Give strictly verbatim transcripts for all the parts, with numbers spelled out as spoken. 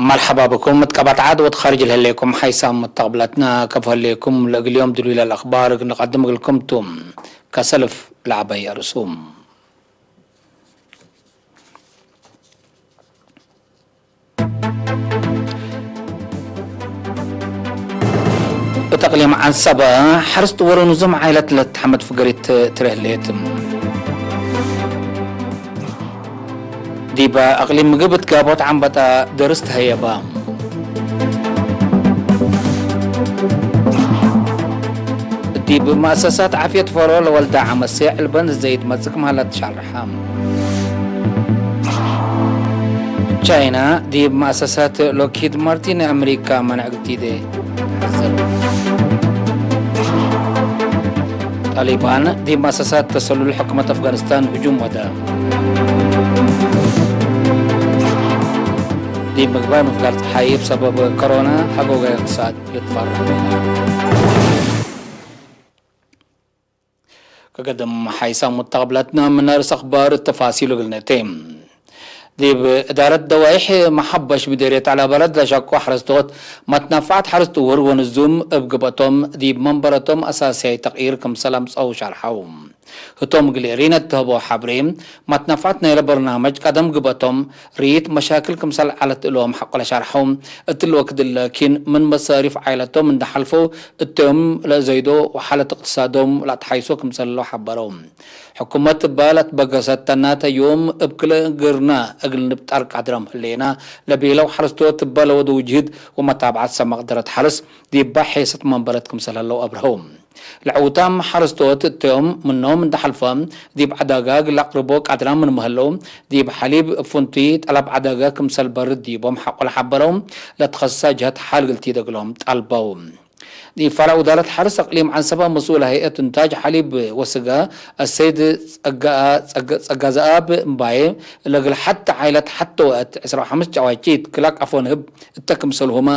መርሐባ ብኩም። እት ቀበት ዐድ ወእት ኻርጅ ለህሌኩም ሓይሳም መተቅብለትነ፣ ከፎ ህሌኩም ለእግል ዮም ድሉይ ለልአክባር እግል ንቀድም እግልኩም ቱ። ከሰልፍ ለዐበይ አርሱም። እት አቅሊም ዐንሰበ፣ ሐርስ ጥወር ወንዙም ዓይለት ለትሐመድ ፍገሪት ትረህሌት። ዲበ አቅሊም ምግብ እት ጋቦት ዐንበጣ ደርስ ተሀየበ። ዲብ መአሰሳት ዓፍየት ፈሮ ለወልደ ዐመሴ ዕልበን ዘይድ መጽእ ክም ሀለ ተሻርሐ። ቻይና ዲብ መአሰሳት ሎክሂድ ማርቲን አምሪካ መንዕ እግል ቲዴ ሐዘር። ጣሊባን ዲብ መአሰሳት ተሰሉል ሕኩመት አፍጋኒስታን ህጁም ወደ። ዲብ ምግባር ምፍጋር ጸሓይ እብ ሰበብ ኮሮና ሐጎገ እቅትሳድ ልትፋረቅ። ከገደም ሓይሳም ሙተቅብለትነ ምን ርእስ አክባር ተፋሲሉ እግል ነእቴ። ዲብ እዳረት ደዋይሕ መሐበሽ ምዴርየት ዐላ በረድ ለሸቁ ሐረስቶት መትነፋዐት ሐርስ ጥውር ወንዙም እብ ግበቶም ዲብ መንበረቶም አሳስያይ ተቅይር ክምሰል አምጸው ሸርሐው። ህቶም እግል ኤሪነ እተህቦ ሐብሬ መትነፋዐት ናይለ በርናመጅ ቀደም ግበቶም ርኢት መሻክል ክምሰል ዐለት እሎም ሐቆ ለሻርሐው። እትሊ ወክድ ለኪን ምን መሳሪፍ ዓይለቶም እንደ ሐልፈው እቶም ለዘይዶ ወሓለት እቅትሳዶም ለአትሓይሶ ክምሰል ሐበረው። ሕኩመት እበ ለትበገሰት ተናተ ዮም እብ ክልኤ እግርነ እግል ንብጠር ቃድረም ህሌና ለቤለው ሐረስቶት እበ ለወደው ጅህድ ወመታብዐት ሰብ መቅደረት ሐርስ ዲባ ሔሰት መንበረት ክምሰል ህለው አብርሀው። ለዕውታም ሐረስቶት እቶም ምኖም እንደ ሐልፈ ዲብ ዐዳጋ እግል ለአቅርቦ ቃድራም ምንመ ህለው ዲብ ሐሊብ እብ ፍንቱይ ጠለብ ዐዳጋ ክምሰል በርድ ዲቦም ሐቆ ለሐበረው ለትኸሰሰ ጀሀት ሓል እግል ቲደግሎም ጠልበው። ዲብ ፈረዕ ውዳረት ሐርስ አቅሊም ዐንሰበ መስኡል ሀይአት እንታጅ ሐሊብ ወስጋ አሰይድ ጸጋ፣ ጸጋ፣ ጸጋ ዘአብ እምባዬ ለእግል ሐተ ዓይለት ሐተ ወአት ዕስራ ወሐምስ ጨዋጂት ክላቅ አፎ ንህብ እተ ክምሰልሁመ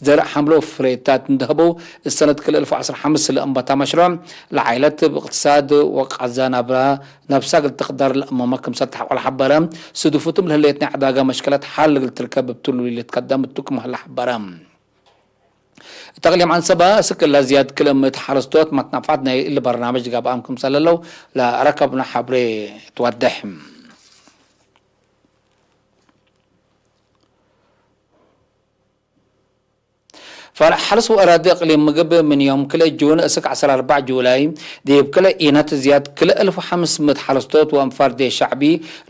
ዘርእ ሐምሎ ፍሬታት እንደ ህበው እሰነት ክልኤ እልፍ ወዐስር ሐምስ ለአንበታ መሽሮዕ ለዓይለት እብ እቅትሳድ ወቃዛ ናብራ ነፍሳ እግል ትቅደር ለአመመ ክምሰል ተሐቆ ለሐበረ ስዱፍቱም ለህሌት ናይ ዐዳጋ መሽከለት ሐል እግል ትርከብ እብ ትሉል ልትከደም እቱ ክም ሀለ ሐበረ። እት አቅሊም ዐንሰበ እስክ እለ ዝያድ ክልኤ ምእት ሐረስቶት መትነፋዐት ናይ እሊ በርናምጅ ገብአም ክምሰል ህለው ለረከብነ ሐብሬ ትወደሕ። ፈርዕ ሐርስ ወአራዲ እቅሊም ምግብ ምን ዮም ክልኤ ጁን እስክ ዐስር አርበዕ ጁላይ ዲብ ክልኤ ኢነት ዝያድ ክልኤ እልፍ ወሐምስ ምእት ሐረስቶት ወአንፋር ዴሽ ሸዕቢ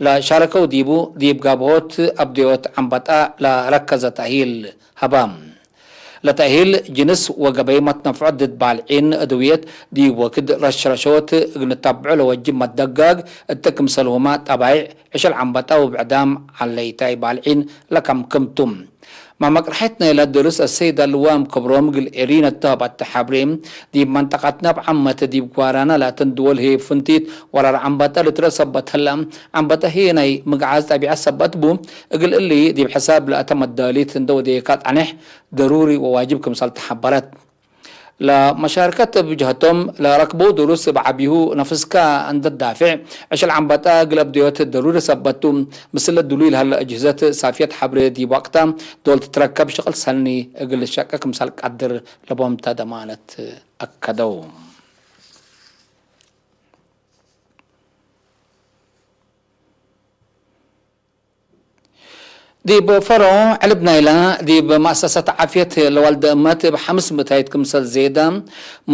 ለሻረከው ዲቡ፣ ዲብ ጋብሆት አብድዮት ዐንበጣ ለረከዘ ተእሂል ሀባ። ለተእሂል ጅንስ ወገበይ መትነፍዖት ድድ ባልዒን እድውየት ዲብ ወክድ ረሽረሾት እግል ንታብዖ ለወጅብ መትደጋግ እተ ክምሰልሁመ ጠባይዕ ዕሸል ዐንበጣ ወብዕዳም ዐለይታይ ባልዒን ለከምክም ቱ። መመቅርሐት ናይለ ድርስ አሰይድ አልዋም ክብሮም እግል ኤሪነ ተሀብ አተ ሐብሬ፣ ዲብ መንጠቀትነ እብ ዓመት ዲብ ጓራና ላተን ድወል ህዬ ፍንቲት ወራር ዐንበጣ ልትረእ ሰበት ህለ። ዐንበጣ ህዬ ናይ ምግዓዝ ጠቢዐት ሰበት ቡ። እግል እሊ ዲብ ሕሳብ ለአተ መዳሊት እንደ ወዴካ ጸንሕ ደሩሪ ወዋጅብ ክምሰል ተሐበረት። ለመሻርከት እብ ጀሀቶም ለረክበው ድሩስ እብ ዐቢሁ ነፍስከ እንደ ዳፌዕ፣ ዕሸል ዐንበጣ እግል አብድዮት ደሩሪ ሰበት ቱ። ምስለ ድሉይ ለሀለ አጅህዘት ሳፍየት ሐብሬ ዲብ ወቅታ ዶል ትትረከብ ሽቅል ሰኒ እግል ልሸቄ ክምሰል ቀድር ለቦም ተ ደማነት አከደው። ዲብ ፈሮ ዕልብ ናይላ ዲብ መአሰሰት ዓፍየት ለዋልደ እመት እብ ሐምስ ምእታይት ክምሰል ዜዳ፣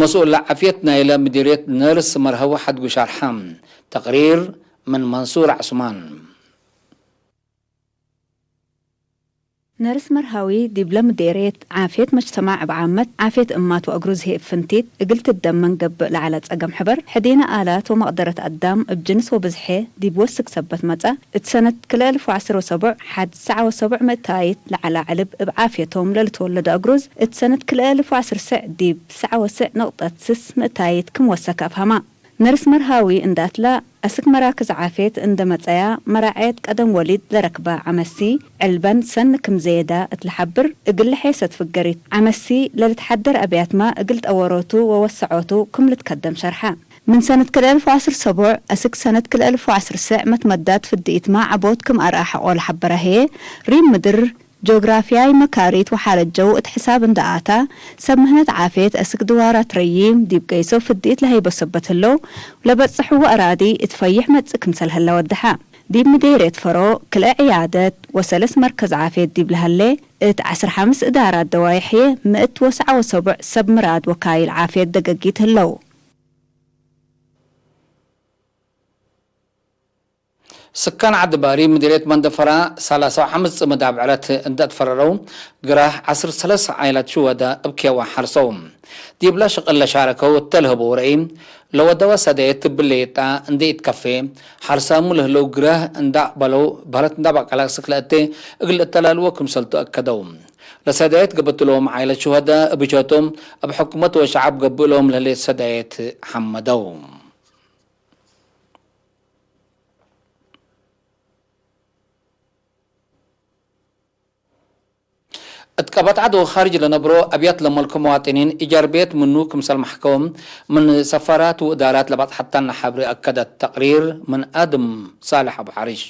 መስኡል ዓፍየት ናይለ ምዲርየት ነርስ መርሀዊ ሐድጉ ሸርሐ። ተቅሪር ምን መንሱር ዐስማን። ነርስ መርሃዊ ዲብለ ምዴርየት ዓፍየት መጅተማዕ እብ ዓመት፣ ዓፍየት እማት ወአግሩዝ ህይ እብ ፍንቲት እግል ትደመን ገብእ ለዐለ ጸገም ሕበር፣ ሕዴነ አላት ወመቅደረት አዳም እብ ጅንስ ወብዝሐ ዲብ ወስክ ሰበት መጽአ። እት ሰነት ክልኤ እልፍ ወዐስር ወሰቡዕ፣ ሐድ ሰዓ ወሰቡዕ ምእታይት ለዐለ ዕልብ እብ ዓፍየቶም ለልትወለዱ አግሩዝ፣ እት ሰነት ክልኤ እልፍ ወዐስር ስዕ ዲብ ሰዓ ወስዕ ንቅጠት ስስ ምእታይት ክም ወሰከ አፍሀማ። ነርስ መርሃዊ እንዳትላ፣ አስክ መራክዝ ዓፍየት እንደ መጸያ፣ መራዐየት ቀደም ወሊድ ለረክበ ዐመሲ፣ ዕልበን ሰኒ ክም ዘየዳ እት ለሐብር፣ እግል ሔሰት ፍገሪት ዐመሲ ለልትሐደር አብያትመ እግል ጠወሮቱ ወወሰዖቱ ክም ልትከደም ሸርሐ። ምን ሰነት ክልኤ እልፍ ወዐስር ሰቡዕ አስክ ሰነት ክልኤ እልፍ ወዐስር ስዕ መትመዳት ፍድኢትመ ዐቦት ክም አርአ ሐቆ ለሐበረ ህዬ፣ ሪም ምድር፣ ጆግራፍያይ መካሪት ወሓለት ጀው እት ሕሳብ እንደ አታ፣ ሰብ ምህነት ዓፍየት አስክ ድዋራት ረዪም ዲብ ገይሶ ፍዲት ለሀይቦ ሰበት ህለው፣ ለበጽሕዎ አራዲ እት ፈይሕ መጽእ ክምሰል ህለ ወደሐ። ዲብ ምዴርየት ፈሮ ክልኤ ዕያደት ወሰለስ መርከዝ ዓፍየት ዲብ ለሀሌ፣ እት ዐስር ሐምስ እዳራት ደዋይሕ ህዬ ምእት ወሰዓ ወሰቡዕ ሰብ ምራድ ወካይል ዓፍየት ደገጊት ህለው። ስካን ዐዲ ባሪ ምዲርየት መንደፈራ ሰላሳ ወሐምስ ጽምድ አብዕረት እንዴ ትፈረረው፣ ግራህ ዐስር ሰለስ ዓይላት ሽወደ እብ ኬዋ ሐርሰው። ዲብለ ሽቅል ለሻረከው እተ ለህበው ረአይ፣ ለወደወ ሰደየት እብ ሌጣ እንዴ ኢትከፌ፣ ሐርሰ እሙ ለህለው ግራህ እንዴ አቅበለው፣ በህለት እንዴ በቀለ አስክ ለእቴ እግል እተላልዎ ክምሰልቱ አከደው። ለሰደየት ገብእት ለሆም ዓይለት ሽወደ እብ ሸቶም እብ ሕኩመት ወሸዐብ ገብእ ለሆም ለህሌት ሰደየት ሐመደው። እት ቀበት ዐድ ወኻርጅ ለነብሮ አብያት ለመልኮ መዋጥኒን ኢጃርብየት ምኑ ክምሰል መሕከው ምን ሰፋራት ወእዳራት ለባጽሐተነ ሐብሬ አከደት። ተቅሪር ምን አድም ሳልሕ አቡ ሐሪሽ።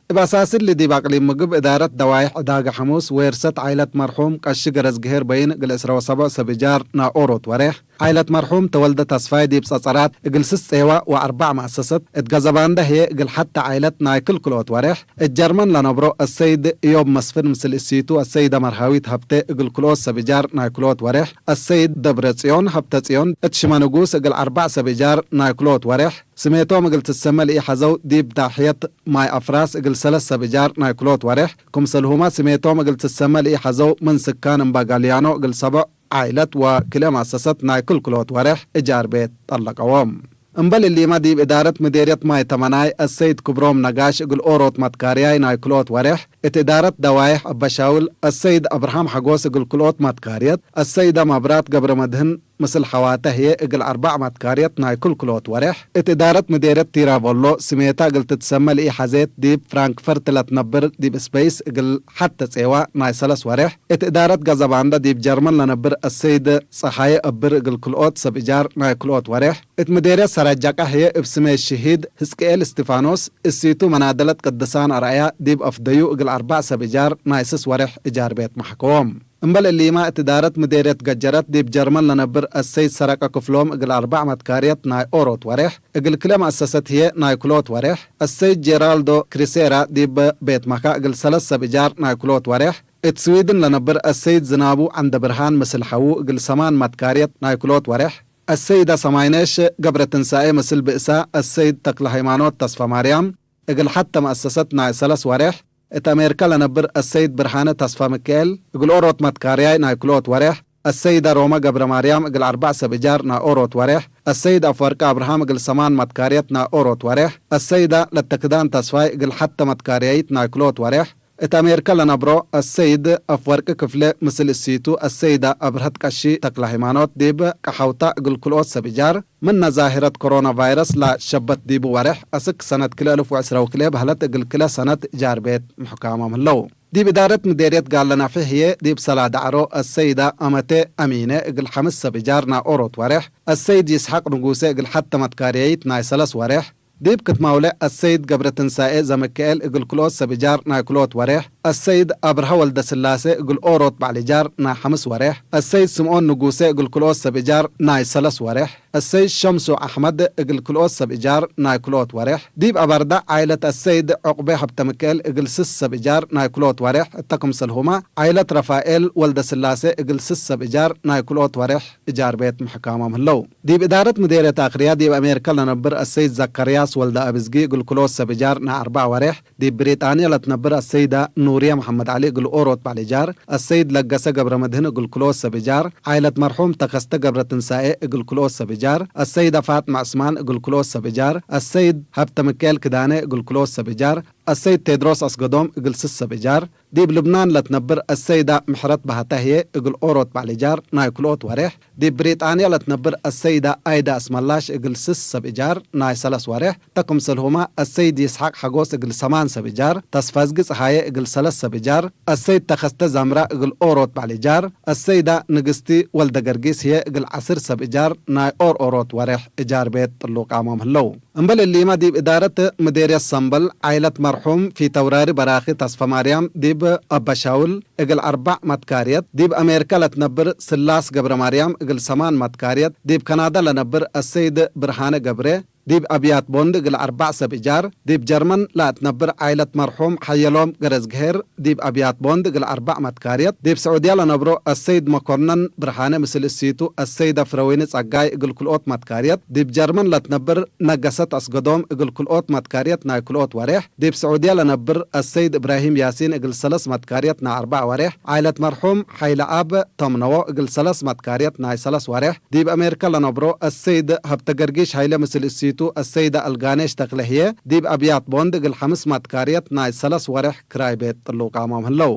እብ አሳስ እሊ፣ ዲብ አቅሊም ምግብ እዳረት ደዋይሕ ዕዳገ ሐሙስ፣ ዌርሰት ዓይለት መርሑም ቀሺ ገረዝግሄር በይን እግል ዕስረ ወሰብዕ ሰብ እጃር ናይ ኦሮት ወሬሕ፣ ዓይለት መርሑም ተወልደ ተስፋይ ዲብ ጸጸራት እግል ስስ ጼዋ ወአርበዕ መአሰሰት፣ እት ገዘባንደ ህዬ እግል ሐቴ ዓይለት ናይ ክል ክልኦት ወሬሕ፣ እት ጀርመን ለነብሮ አሰይድ እዮብ መስፍን ምስል እሲቱ አሰይደ መርሃዊት ሀብቴ እግል ክልኦት ሰብ እጃር ናይ ክልኦት ወሬሕ፣ አሰይድ ደብረጽዮን ሀብተጽዮን እት ሽመ ንጉስ እግል አርበዕ ሰብ እጃር ናይ ክልኦት ወሬሕ፣ ስሜቶም እግል ትሰመ ለኢሐዘው ዲብ ዳሕየት ማይ አፍራስ እግል ሰለስ ሰብ እጃር ናይ ክልኦት ወሬሕ፣ ክምሰልሁመ ስሜቶም እግል ትሰመ ለኢሐዘው ምን ስካን እምባ ጋልያኖ እግል ሰቦዕ ዓይለት ወክልኤ መአሰሰት ናይ ክል ክልኦት ወሬሕ እጃር ቤት ጠለቀዎም። እምበል እሊመ ዲብ እዳረት ምዴርየት ማይ ተመናይ አሰይድ ክብሮም ነጋሽ እግል ኦሮት መትካርያይ ናይ ክልኦት ወሬሕ፣ እት እዳረት ደዋይሕ አበሻውል አሰይድ አብርሃም ሐጎስ እግል ክልኦት መትካርየት፣ አሰይደ መብራት ገብረመድህን ምስል ሐዋተ ህዬ እግል አርበዕ መትካርየት ናይ ክል ክልኦት ወሬሕ፣ እት እዳረት ምዴርየት ቲራቮሎ ስሜታ እግል ትትሰመ ለኢሐዜት ዲብ ፍራንክፈርት ለትነብር ዲብ ስበይስ እግል ሐቴ ጼዋ ናይ ሰለስ ወሬሕ፣ እት እዳረት ገዘባንደ ዲብ ጀርመን ለነብር አሰይድ ጸሃየ እብር እግል ክልኦት ሰብ እጃር ናይ ክልኦት ወሬሕ፣ እት ምዴርየት ሰረጀቃ ህዬ እብ ስሜ ሽሂድ ህዝቅኤል እስቲፋኖስ እሲቱ መናደለት ቅድሳን አርአያ ዲብ አፍደዩ እግል አርበዕ ሰብ እጃር ናይ ስስ ወሬሕ እጃር ቤት መሕከዎም። እምበል እሊመ እት እዳረት ምዴርየት ገጀረት ዲብ ጀርመን ለነብር አሰይድ ሰረቀ ክፍሎም እግል አርበዕ መትካርየት ናይ ኦሮት ወሬሕ፣ እግል ክልኤ መአሰሰት ህዬ ናይ ክልኦት ወሬሕ፣ አሰይድ ጄራልዶ ክሪሴራ ዲብ ቤት መካ እግል ሰለስ ሰብ እጃር ናይ ክልኦት ወሬሕ፣ እት ስዊድን ለነብር አሰይድ ዝናቡ ዐንደብርሃን ምስል ሐዉ እግል ሰማን መትካርየት ናይ ክልኦት ወሬሕ፣ አሰይደ ሰማይነሽ ገብረትንሳኤ ምስል ብእሳ አሰይድ ተክለሃይማኖት ተስፈማርያም እግል ሐቴ መአሰሰት ናይ ሰለስ ወሬሕ፣ እት አሜሪከ ለነብር አሰይድ ብርሃነ ተስፈምክኤል እግል ኦሮት መትካርያይ ናይ ክልኦት ወሬሕ፣ አሰይደ ሮመ ገብረማርያም እግል አርበዕ ሰብ እጃር ናይ ኦሮት ወሬሕ፣ አሰይድ አፍወርቂ አብርሃም እግል ሰማን መትካርየት ናይ ኦሮት ወሬሕ፣ አሰይደ ለተክዳን ተስፋይ እግል ሐቴ መትካርያይት ናይ ክልኦት ወሬሕ፣ እት አሜሪከ ለነብሮ አሰይድ አፍወርቂ ክፍሌ ምስል እሲቱ አሰይደ አብርሀት ቀሺ ተክለሃይማኖት ዲብ ቀሐውታ እግል ክልኦት ሰብ እጃር፣ ምነ ዛህረት ኮሮና ቫይረስ ለሸበት ዲቡ ወሬሕ አስክ ሰነት ክልኤ አልፍ ወዕስረ ወክልኤ በህለት እግል ክልኤ ሰነት እጃር ቤት ምሕካሞም ህለው። ዲብ እዳረት ምዴርየት ጋለ ናፊ ህዬ ዲብ ሰላ ዳዕሮ አሰይደ አመቴ አሚነ እግል ሐምስ ሰብ እጃር ናይ ኦሮት ወሬሕ፣ አሰይድ ይስሐቅ ንጉሴ እግል ሐቴ መትካርያይት ናይ ሰለስ ወሬሕ፣ ዲብ ክትማውለ አሰይድ ገብረትንሳኤ ዘምክኤል እግል ክልኦት ሰብ እጃር ናይ ክልኦት ወሬሕ፣ አሰይድ አብርሀ ወልደስላሴ እግል ኦሮት በዕል እጃር ናይ ሐምስ ወሬሕ፣ አሰይድ ስምኦን ንጉሴ እግል ክልኦት ሰብ እጃር ናይ ሰለስ ወሬሕ፣ አሰይድ ሸምሱ አሕመድ እግል ክልኦት ሰብ እጃር ናይ ክልኦት ወሬሕ፣ ዲብ አበርዳ ዓይለት አሰይድ ዑቅቤ ሀብተምክኤል እግል ስስ ሰብ እጃር ናይ ክልኦት ወሬሕ፣ እተ ክምሰልሁመ ዓይለት ረፋኤል ወልደስላሴ እግል ስስ ሰብ እጃር ናይ ክልኦት ወሬሕ እጃር ቤት ምሕካሞም ህለው። ዲብ እዳረት ምዴርየት አክርያ ዲብ አሜሪከ ለነብር አሰይድ ዘከርያስ ወልደኣብዝጊ እግል ክልኦት ሰብ እጃር ናይ አርበዕ ወሬሕ፣ ዲብ ብሪጣንየ ለትነብር አሰይደ ኑርየ መሐመድ ዐሊ እግል ኦሮት በዕል እጃር፣ አሰይድ ለገሰ ገብረመድህን እግል ክልኦት ሰብ እጃር፣ ዓይለት መርሑም ተከስተ ገብረትንሳኤ እግል ክልኦት ሰብ እጃር፣ አሰይደ ፋጥመ ዕስማን እግል ክልኦት ሰብ እጃር፣ አሰይድ ሀብተምክኤል ክዳነ እግል ክልኦት ሰብ እጃር፣ አሰይድ ቴድሮስ አስገዶም እግል ስስ ሰብ እጃር፣ ዲብ ልብናን ለትነብር አሰይዳ ምሕረት ባህተ ህዬ እግል ኦሮት በዐል እጃር ናይ ክልኦት ወሬሕ፣ ዲብ ብሪጣንያ ለትነብር አሰይዳ አይዳ አስመላሽ እግል ስስ ሰብ እጃር ናይ ሰለስ ወሬሕ፣ ተ ክምሰልሁመ አሰይድ ይስሐቅ ሐጎስ እግል ሰማን ሰብ እጃር፣ ተስፋዝጊ ጸሃየ እግል ሰለስ ሰብ እጃር፣ አሰይድ ተኸስተ ዛምራ እግል ኦሮት በዐል እጃር፣ አሰይዳ ንግስቲ ወልደገርጊስ ህዬ እግል ዐስር ሰብ እጃር ናይ ኦር ኦሮት ወሬሕ እጃር ቤት ጥሉቃሞም ህለው። እምበል እሊመ ዲብ እዳረት ምዴርየት ሰምበል ዓይለት መርሑም ፊተውራሪ በራኺ ተስፈማርያም ዲብ አበሻውል እግል አርበዕ መትካርየት፣ ዲብ አሜሪካ ለትነብር ስላስ ገብረማርያም እግል ሰማን መትካርየት፣ ዲብ ከናዳ ለነብር አሰይድ ብርሃነ ገብሬ፣ ዲብ አብያት ቦንድ እግል አርበዕ ሰብ እጃር፣ ዲብ ጀርመን ለአትነብር ዓይለት መርሑም ሐየሎም ገረዝግሄር፣ ዲብ አብያት ቦንድ እግል አርበዕ መትካርየት፣ ዲብ ስዑድያ ለነብሮ አሰይድ መኮነን ብርሃነ ምስል እሲቱ አሰይደ ፍረወይኒ ጸጋይ እግል ክልኦት መትካርየት፣ ዲብ ጀርመን ለትነብር ነገሰት አስገዶም እግል ክልኦት መትካርየት ናይ ክልኦት ወሬሕ፣ ዲብ ስዑድያ ለነብር አሰይድ እብራሂም ያሲን እግል ሰለስ መትካርየት ናይ አርበዕ ወሬሕ፣ ዓይለት መርሑም ሐይለአብ ተምነዎ እግል ሰለስ መትካርየት ናይ ሰለስ ወሬሕ፣ ዲብ አሜሪካ ለነብሮ አሰይድ ሀብተገርጊሽ ሀይለ ምስል እሲቱ አሰይደ አልጋኔሽ ተክለ ህዬ፣ ዲብ አብያት ቦንድ እግል ሐምስ መትካርየት ናይ ሰለስ ወሬሕ ክራይ ቤት ጥሉቃሞም ህለው።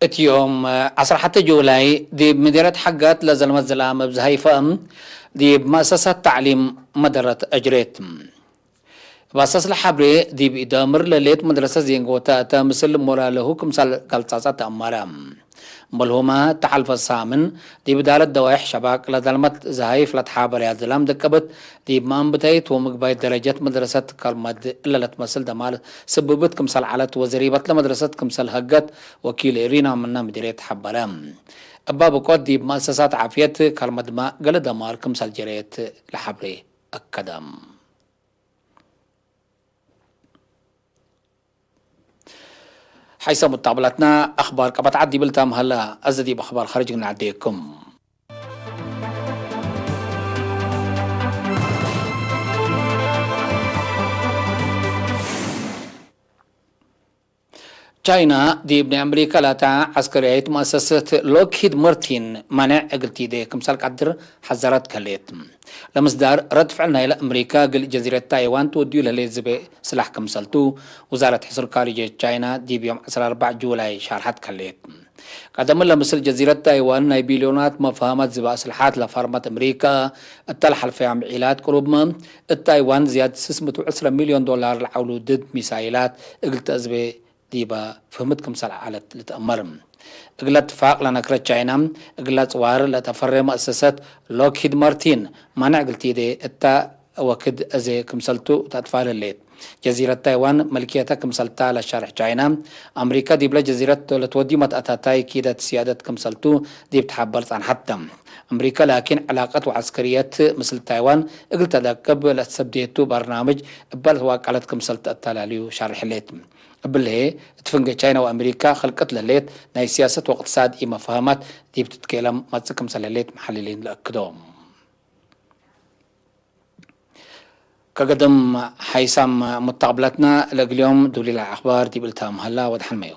እት ዮም ዐስር ሐተ ጁላይ፣ ዲብ ምዲረት ሐጋት ለዘልመት ዝላም እብ ዝሀይፈ፣ ዲብ መአሰሳት ተዕሊም መደረት አጅሬት። እብ አሳስ ለሐብሬ፣ ዲብ ኢዳምር ለሌት መድረሰት ዜንጎተ እተ ምስል ሞላለሁ ክምሰል ገልጻጸ ተአመረ። እምበልሁመ፣ እተ ሐልፈ ሳምን፣ ዲብ እዳረት ደዋይሕ ሸባቅ ለዘልመት ዘሀይፍ ለትሓበረያ ዝላም ደቀበት፣ ዲብ መአንብተይት ወምግባይት ደረጀት መድረሰት ከልመድ እለ ለትመስል ደማር ስብብት ክምሰል ዐለት ወዘሪበት ለመድረሰት ክምሰል ሀገት ወኪል ሪና ምነ ምዲርየት ሐበረ። እባ ብቆት ዲብ መአሰሳት ዓፍየት ከልመድመ ገሌ ደማር ክምሰል ጀሬት ለሐብሬ አከደ። ሐይሰ ሙታብለትና አኽባር ቀበት ዐድ ዲብ ልታምሀለ፣ አዜ ዲብ አኽባር ኸርጅ ግንዐዴኩም። ቻይና ዲብ ናይ አምሪካ ላተ ዐስከርያይት መአሰሰት ሎክሂድ ማርቲን ማንዕ እግል ቲዴ ክምሰል ቀድር ሐዘረት ከሌት። ለምስዳር ረድ ፍዕል ናይለ አምሪካ እግል ጀዚረት ታይዋን ትወድዩ ለህሌት ዝቤ ስላሕ ክምሰልቱ፣ ውዛረት ሕሱር ካርጅየት ቻይና ዲብ ዮም ዐስር አርበዕ ጁላይ ሻርሐት ከሌት። ቀደም ለምስል ጀዚረት ታይዋን ናይ ቢልዮናት መፍሀማት ዝባ ስልሓት ለፈርመት አምሪካ፣ እተ ለሐልፈያም ዒላት ቅሩብመ እት ታይዋን ዝያድ ስስ ምእት ወዕስረ ሚልዮን ዶላር ለዐውሉ ድድ ሚሳይላት እግል ተአዝቤ ዲበ ፍህምት ክምሰል ዐለት ልትአመር። እግለ እትፋቅ ለነክረ ቻይና፣ እግለ ጽዋር ለተፈሬ መአሰሰት ሎክሂድ ማርቲን ማንዕ እግል ቲዴ እተ ወክድ አዜ ክምሰልቱ ተአትፋል ህሌት። ጀዚረት ታይዋን መልክየተ ክምሰልታ ለሻርሕ ቻይና፣ አምሪካ ዲብለ ጀዚረት ለትወድዩ መትአታታይ ኪደት ስያደት ክምሰልቱ ዲብ ተሐበር ጸንሐት ተ። አምሪካ ላኪን ዕላቀት ወዐስከርየት ምስል ታይዋን እግል ተደቅብ ለትሰብዴቱ በርናምጅ እበ ለትዋቀለት ክምሰል ተአተላልዩ ሻርሕ ህሌት። እብሊ ህዬ፣ እት ፍንጌ ቻይና ወአምሪካ ክልቅት ለህሌት ናይ ሲያሰት ወእቅትሳድ ኢመፋህማት ዲብ ትትኬለም መጽእ ክምሰል ህሌት መሐልሊን ለአክዶ። ከገድም ሐይሳም ሙተቅብለትና ለእግል ዮም ዱሊል አኽባር ዲብ እልታም ሀላ ወደሐን መዩ።